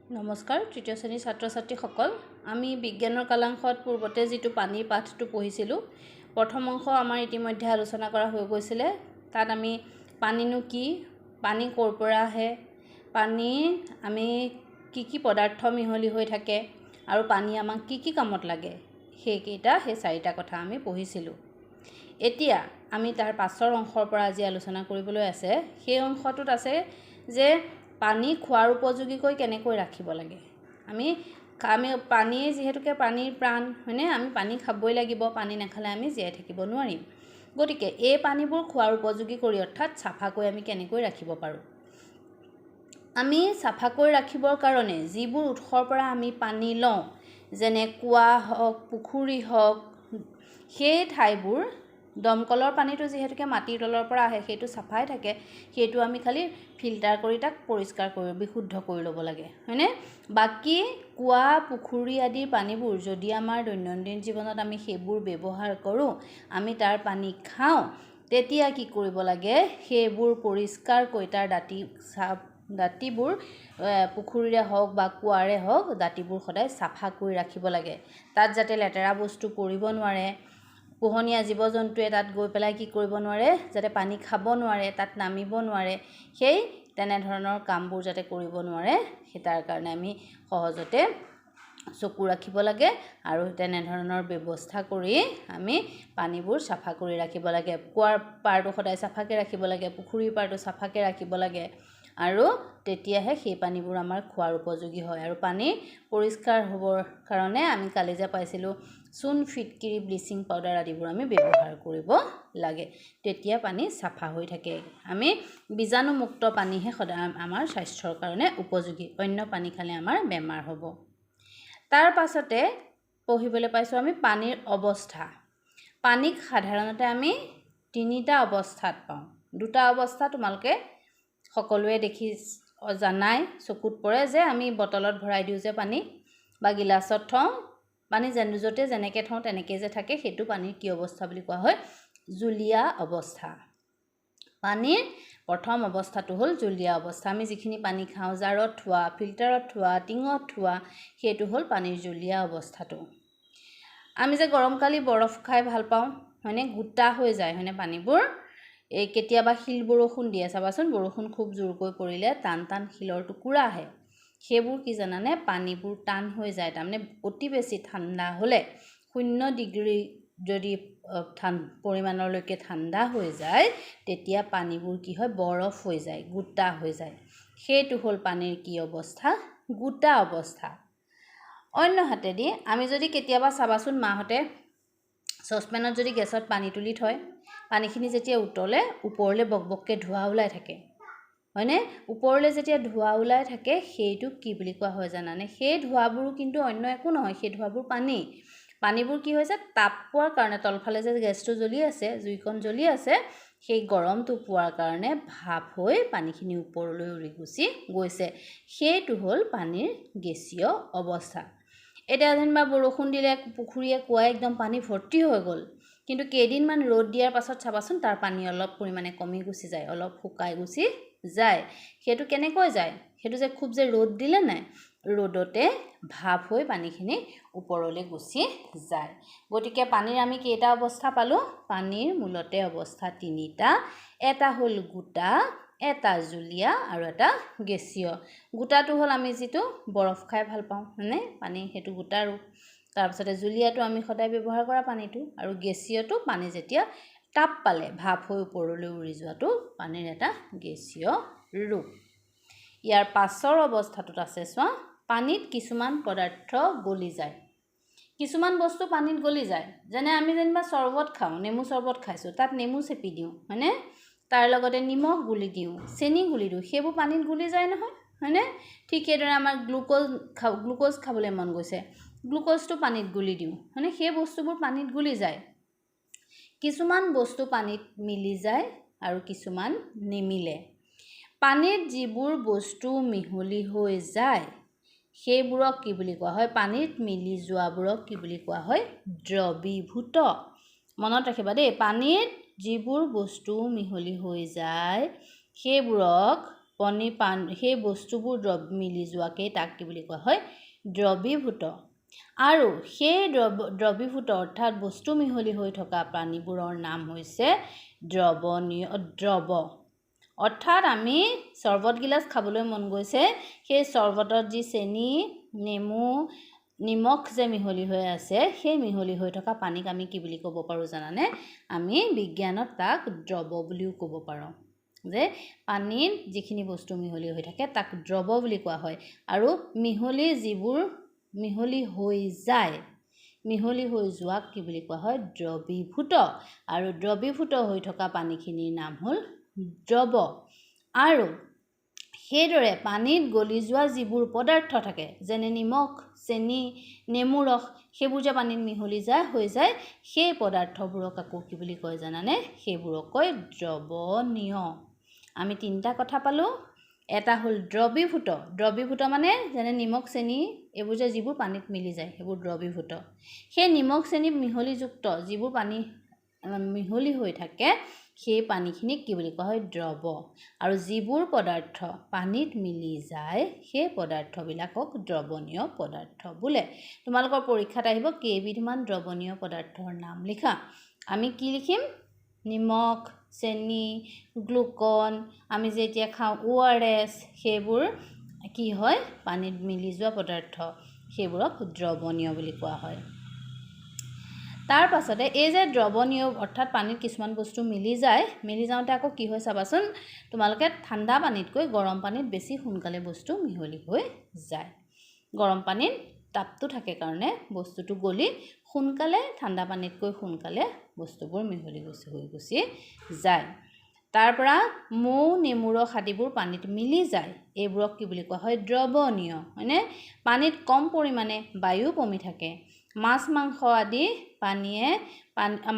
নমস্কাৰ, তৃতীয় শ্ৰেণীৰ ছাত্ৰ ছাত্ৰীসকল। আমি বিজ্ঞানৰ কালাংশত পূৰ্বতে যিটো পানীৰ পাঠটো পঢ়িছিলোঁ, প্ৰথম অংশ আমাৰ ইতিমধ্যে আলোচনা কৰা হৈ গৈছিলে। তাত আমি পানীনো কি, পানী ক'ৰ পৰা আহে, পানী আমি কি কি পদাৰ্থ মিহলি হৈ থাকে আৰু পানী আমাক কি কি কামত লাগে, সেইকেইটা সেই চাৰিটা কথা আমি পঢ়িছিলোঁ। এতিয়া আমি তাৰ পাছৰ অংশৰ পৰা আজি আলোচনা কৰিবলৈ আছে। সেই অংশটোত আছে যে পানী খোৱাৰ উপযোগীকৈ কেনেকৈ ৰাখিব লাগে। আমি আমি পানীয়ে যিহেতুকে পানীৰ প্ৰাণ, হয়নে? আমি পানী খাবই লাগিব, পানী নাখালে আমি জীয়াই থাকিব নোৱাৰিম। গতিকে এই পানীবোৰ খোৱাৰ উপযোগী কৰি, অৰ্থাৎ চাফাকৈ আমি কেনেকৈ ৰাখিব পাৰোঁ? আমি চাফাকৈ ৰাখিবৰ কাৰণে যিবোৰ উৎসৰ পৰা আমি পানী লওঁ, যেনে কুঁৱা হওক, পুখুৰী হওক, সেই ঠাইবোৰ, দমকলৰ পানীটো যিহেতুকে মাটিৰ তলৰ পৰা আহে, সেইটো চাফাই থাকে। সেইটো আমি খালি ফিল্টাৰ কৰি তাক পৰিষ্কাৰ কৰি বিশুদ্ধ কৰি ল'ব লাগে, হয়নে? বাকী কুঁৱা, পুখুৰী আদিৰ পানীবোৰ যদি আমাৰ দৈনন্দিন জীৱনত আমি সেইবোৰ ব্যৱহাৰ কৰোঁ, আমি তাৰ পানী খাওঁ, তেতিয়া কি কৰিব লাগে? সেইবোৰ পৰিষ্কাৰকৈ তাৰ দাঁতি চাফ, দাঁতিবোৰ, পুখুৰীৰে হওক বা কুঁৱাৰে হওক, দাঁতিবোৰ সদায় চাফা কৰি ৰাখিব লাগে। তাত যাতে লেতেৰা বস্তু পৰিব নোৱাৰে, পোহনীয়া জীৱ জন্তুৱে তাত গৈ পেলাই কি কৰিব নোৱাৰে, যাতে পানী খাব নোৱাৰে, তাত নামিব নোৱাৰে, সেই তেনেধৰণৰ কামবোৰ যাতে কৰিব নোৱাৰে, সেই তাৰ কাৰণে আমি সহজতে চকু ৰাখিব লাগে আৰু তেনেধৰণৰ ব্যৱস্থা কৰি আমি পানীবোৰ চাফা কৰি ৰাখিব লাগে। কুঁৱাৰ পাৰটো সদায় চাফাকৈ ৰাখিব লাগে, পুখুৰীৰ পাৰটো চাফাকৈ ৰাখিব লাগে আৰু তেতিয়াহে সেই পানীবোৰ আমাৰ খোৱাৰ উপযোগী হয়। আৰু পানী পৰিষ্কাৰ হ'বৰ কাৰণে আমি কালি যে পাইছিলোঁ, চূণ, ফিটকিৰি, ব্লিচিং পাউডাৰ আদিবোৰ আমি ব্যৱহাৰ কৰিব লাগে, তেতিয়া পানী চাফা হৈ থাকে। আমি বীজাণুমুক্ত পানীহে সদায় আমাৰ স্বাস্থ্যৰ কাৰণে উপযোগী, অন্য পানী খালে আমাৰ বেমাৰ হ'ব। তাৰ পাছতে পঢ়িবলৈ পাইছোঁ আমি পানীৰ অৱস্থা। পানীক সাধাৰণতে আমি তিনিটা অৱস্থাত পাওঁ। দুটা অৱস্থা তোমালোকে সকলোৱে দেখি জানাই, চকুত পৰে যে আমি বটলত ভৰাই দিওঁ যে পানী বা গিলাচত থওঁ পানী, যেন য'তে যেনেকৈ থওঁ তেনেকৈ যে থাকে, সেইটো পানীৰ কি অৱস্থা বুলি কোৱা হয়? জুলীয়া অৱস্থা। পানীৰ প্ৰথম অৱস্থাটো হ'ল জুলীয়া অৱস্থা। আমি যিখিনি পানী খাওঁ, জাৰত থোৱা, ফিল্টাৰত থোৱা, টিঙত থোৱা, সেইটো হ'ল পানীৰ জুলীয়া অৱস্থাটো। আমি যে গৰমকালি বৰফ খাই ভাল পাওঁ, হয়নে? গোটা হৈ যায়, হয়নে পানীবোৰ? এই কেতিয়াবা শিল বৰষুণ দিয়ে, চাবাচোন, বৰষুণ খুব জোৰকৈ পৰিলে টান টান শিলৰ টুকুৰা আহে। সেইবোৰ কি জানানে? পানীবোৰ টান হৈ যায়। তাৰমানে অতি বেছি ঠাণ্ডা হ'লে, 0 ডিগ্ৰী যদি পৰিমাণলৈকে ঠাণ্ডা হৈ যায়, তেতিয়া পানীবোৰ কি হয়? বৰফ হৈ যায়, গোটা হৈ যায়। সেইটো হ'ল পানীৰ কি অৱস্থা? গোটা অৱস্থা। অন্যহাতেদি আমি যদি কেতিয়াবা চাবাচোন, মাহঁতে চচপেনত যদি গেছত পানী তুলি থয়, পানীখিনি যেতিয়া উতলে, ওপৰলৈ বক বককৈ ধোঁৱা ওলাই থাকে, হয়নে? ওপৰলৈ যেতিয়া ধোঁৱা ওলাই থাকে, সেইটোক কি বুলি কোৱা হয় জানানে? সেই ধোঁৱাবোৰো কিন্তু অন্য একো নহয়, সেই ধোঁৱাবোৰ পানী। পানীবোৰ কি হৈছে? তাপ পোৱাৰ কাৰণে, তলফালে যে গেছটো জ্বলি আছে, জুইকণ জ্বলি আছে, সেই গৰমটো পোৱাৰ কাৰণে ভাপ হৈ পানীখিনি ওপৰলৈ উৰি গুচি গৈছে। সেইটো হ'ল পানীৰ গেছীয় অৱস্থা। এতিয়া যেনিবা বৰষুণ দিলে, পুখুৰীয়ে কুঁৱাই একদম পানী ভৰ্তি হৈ গ'ল, কিন্তু কেইদিনমান ৰ'দ দিয়াৰ পাছত চাবাচোন, তাৰ পানী অলপ পৰিমাণে কমি গুচি যায়, অলপ শুকাই গুচি যায়। সেইটো কেনেকৈ যায়? সেইটো যে খুব যে ৰ'দ দিলে নাই, ৰ'দতে ভাপ হৈ পানীখিনি ওপৰলৈ গুচি যায়। গতিকে পানীৰ আমি কেইটা অৱস্থা পালোঁ? পানীৰ মূলতে অৱস্থা তিনিটা। এটা হ'ল গোটা, এটা জুলীয়া আৰু এটা গেছীয়। গোটাটো হ'ল আমি যিটো বৰফ খাই ভাল পাওঁ, হয়নে? পানী সেইটো গোটা ৰূপ। তাৰপিছতে জুলীয়াটো আমি সদায় ব্যৱহাৰ কৰা পানীটো আৰু গেছীয়টো পানী যেতিয়া তাপ পালে ভাপ হৈ ওপৰলৈ উৰি যোৱাটো পানীৰ এটা গেছীয় ৰূপ। ইয়াৰ পাছৰ অৱস্থাটোত আছে চোৱা, পানীত কিছুমান পদাৰ্থ গলি যায়। কিছুমান বস্তু পানীত গলি যায়। যেনে আমি যেনিবা চৰ্বত খাওঁ, নেমু চৰ্বত খাইছোঁ, তাত নেমু চেপি দিওঁ, হয়নে? তাৰ লগতে নিমখ গুলি দিওঁ, চেনি গুলি দিওঁ, সেইবোৰ পানীত গুলি যায় নহয়, হয়নে? ঠিক সেইদৰে আমাৰ গ্লুক'জ খাবলৈ মন গৈছে, গ্লুক'জটো পানীত গুলি দিওঁ, হয়নে? সেই বস্তুবোৰ পানীত গুলি যায়। কিছুমান বস্তু পানীত মিলি যায় আৰু কিছুমান নিমিলে। পানীত যিবোৰ বস্তু মিহলি হৈ যায়, সেইবোৰক কি বুলি কোৱা হয়? পানীত মিলি যোৱাবোৰক কি বুলি কোৱা হয়? দ্ৰৱীভূত। মনত ৰাখিবা দেই, পানীত যিবোৰ বস্তু মিহলি হৈ যায়, সেইবোৰক পনী পান সেই বস্তুবোৰ মিলি যোৱাকেই তাক কি বুলি কোৱা হয়? দ্ৰৱীভূত। আৰু সেই দ্ৰৱীভূত অৰ্থাৎ বস্তু মিহলি হৈ থকা পানীবোৰৰ নাম হৈছে দ্ৰৱণীয়, দ্ৰৱ। অৰ্থাৎ আমি চৰ্বত গিলাচ খাবলৈ মন গৈছে, সেই চৰ্বতত যি চেনি, নেমু, নিমখ যে মিহলি হৈ আছে, সেই মিহলি হৈ থকা পানীক আমি কি বুলি ক'ব পাৰোঁ জানানে? আমি বিজ্ঞানত তাক দ্ৰৱ বুলিও ক'ব পাৰোঁ। যে পানীত যিখিনি বস্তু মিহলি হৈ থাকে তাক দ্ৰৱ বুলি কোৱা হয়। আৰু মিহলি যিবোৰ মিহলি হৈ যায়, মিহলি হৈ যোৱাক কি বুলি কোৱা হয়? দ্ৰৱীভূত। আৰু দ্ৰৱীভূত হৈ থকা পানীখিনিৰ নাম হ'ল দ্ৰৱ। আৰু সেইদৰে পানীত গলি যোৱা যিবোৰ পদাৰ্থ থাকে, যেনে নিমখ, চেনি, নেমু ৰস, সেইবোৰ যে পানীত মিহলি যায় হৈ যায়, সেই পদাৰ্থবোৰক আকৌ কি বুলি কয় জানানে? সেইবোৰক কয় দ্ৰৱণীয়। আমি তিনিটা কথা পালোঁ। এটা হ'ল দ্ৰৱীভূত। দ্ৰৱীভূত মানে যেনে নিমখ, চেনি, এইবোৰ যে যিবোৰ পানীত মিলি যায় সেইবোৰ দ্ৰৱীভূত। সেই নিমখ, চেনি মিহলিযুক্ত যিবোৰ পানী মিহলি হৈ থাকে সেই পানীখিনিক কি বুলি কোৱা হয়? দ্ৰৱ। আৰু যিবোৰ পদাৰ্থ পানীত মিলি যায় সেই পদাৰ্থবিলাকক দ্ৰৱণীয় পদাৰ্থ বোলে। তোমালোকৰ পৰীক্ষাত আহিব কেইবিধমান দ্ৰৱণীয় পদাৰ্থৰ নাম লিখা। আমি কি লিখিম? নিমখ, চেনি, গ্লুকন, আমি যে এতিয়া খাওঁ ORS, সেইবোৰ কি হয়? পানীত মিলি যোৱা পদাৰ্থ, সেইবোৰক দ্ৰৱণীয় বুলি কোৱা হয়। তাৰ পাছতে এই যে দ্ৰৱণীয় অৰ্থাৎ পানীত কিছুমান বস্তু মিলি যায়, মিলি যাওঁতে আকৌ কি হয় চাবাচোন, তোমালোকে ঠাণ্ডা পানীতকৈ গৰম পানীত বেছি সোনকালে বস্তু মিহলি হৈ যায়। গৰম পানীত তাপটো থাকে কাৰণে বস্তুটো গলি সোনকালে, ঠাণ্ডা পানীতকৈ সোনকালে বস্তুবোৰ মিহলি হৈ গুচি যায়। তাৰ পৰা মৌ, নেমু ৰস আদিবোৰ পানীত মিলি যায়, এইবোৰক কি বুলি কোৱা হয়? দ্ৰৱণীয়, হয়নে? পানীত কম পৰিমাণে বায়ু পমি থাকে। মাছ, মাংস আদি পানীয়ে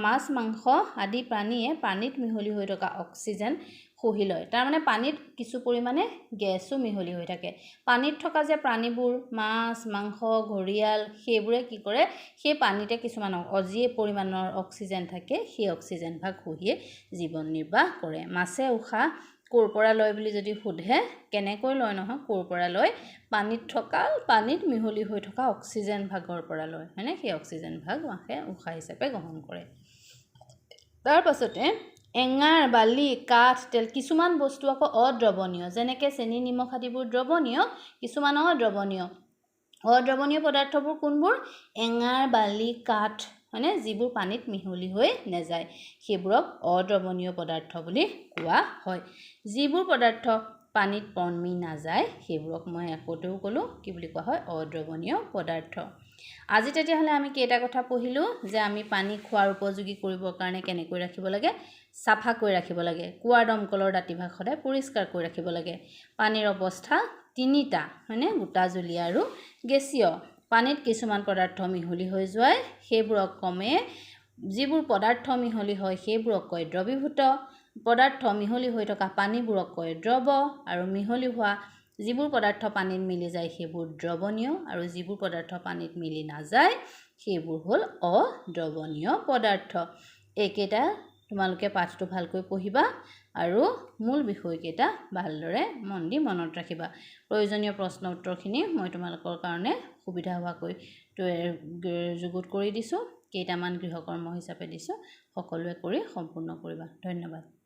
মাছ, মাংস আদি প্ৰাণীয়ে পানীত মিহলি হৈ থকা অক্সিজেন শুহি লয়। তাৰমানে পানীত কিছু পৰিমাণে গেছো মিহলি হৈ থাকে। পানীত থকা যে প্ৰাণীবোৰ, মাছ, মাংস, ঘৰিয়াল, সেইবোৰে কি কৰে? সেই পানীতে কিছুমান অজি পৰিমাণৰ অক্সিজেন থাকে, সেই অক্সিজেন ভাগ শুহিয়ে জীৱন নিৰ্বাহ কৰে। মাছে উশাহ ক'ৰ পৰা লয় বুলি যদি সোধে, কেনেকৈ লয় নহয়, ক'ৰ পৰা লয়? পানীত থকা, পানীত মিহলি হৈ থকা অক্সিজেন ভাগৰ পৰা লয়, হয়নে? সেই অক্সিজেন ভাগ মাছে উশাহ হিচাপে গ্ৰহণ কৰে। তাৰ পাছতে এঙাৰ, বালি, কাঠ, তেল, কিছুমান বস্তু আকৌ অদ্ৰৱণীয়, যেনেকৈ চেনি, নিমখ আদিবোৰ দ্ৰৱণীয়, কিছুমান অদ্ৰৱণীয়। অদ্ৰৱণীয় পদাৰ্থবোৰ কোনবোৰ? এঙাৰ, বালি, কাঠ, হয়নে? যিবোৰ পানীত মিহলি হৈ নাযায় সেইবোৰক অদ্ৰৱণীয় পদাৰ্থ বুলি কোৱা হয়। যিবোৰ পদাৰ্থ পানীত পমি নাযায় সেইবোৰক মই আগতেও ক'লোঁ কি বুলি কোৱা হয়? অদ্ৰৱণীয় পদাৰ্থ। আজি তেতিয়াহ'লে আমি কেইটা কথা পঢ়িলোঁ, যে আমি পানী খোৱাৰ উপযোগী কৰিবৰ কাৰণে কেনেকৈ ৰাখিব লাগে? চাফাকৈ ৰাখিব লাগে। কুঁৱাৰ দমকলৰ দাঁতিভাগ সদায় পৰিষ্কাৰ কৰি ৰাখিব লাগে। পানীৰ অৱস্থা তিনিটা, হয়নে? গোটা, জুলীয়া আৰু গেছীয়। পানীত কিছুমান পদাৰ্থ মিহলি হৈ যোৱাই সেইবোৰক ক্ৰমে, যিবোৰ পদাৰ্থ মিহলি হয় সেইবোৰক কয় দ্ৰৱীভূত, পদাৰ্থ মিহলি হৈ থকা পানীবোৰক কয় দ্ৰৱ, আৰু মিহলি হোৱা যিবোৰ পদাৰ্থ পানীত মিলি যায় সেইবোৰ দ্ৰৱণীয়, আৰু যিবোৰ পদাৰ্থ পানীত মিলি নাযায় সেইবোৰ হ'ল অদ্ৰৱণীয় পদাৰ্থ। এইকেইটা তোমালোকে পাঠটো ভালকৈ পঢ়িবা আৰু মূল বিষয়কেইটা ভালদৰে মন দি মনত ৰাখিবা। প্ৰয়োজনীয় প্ৰশ্ন উত্তৰখিনি মই তোমালোকৰ কাৰণে সুবিধা হোৱাকৈ যুগুত কৰি দিছোঁ, কেইটামান গৃহকৰ্ম হিচাপে দিছোঁ, সকলোৱে কৰি সম্পূৰ্ণ কৰিবা। ধন্যবাদ।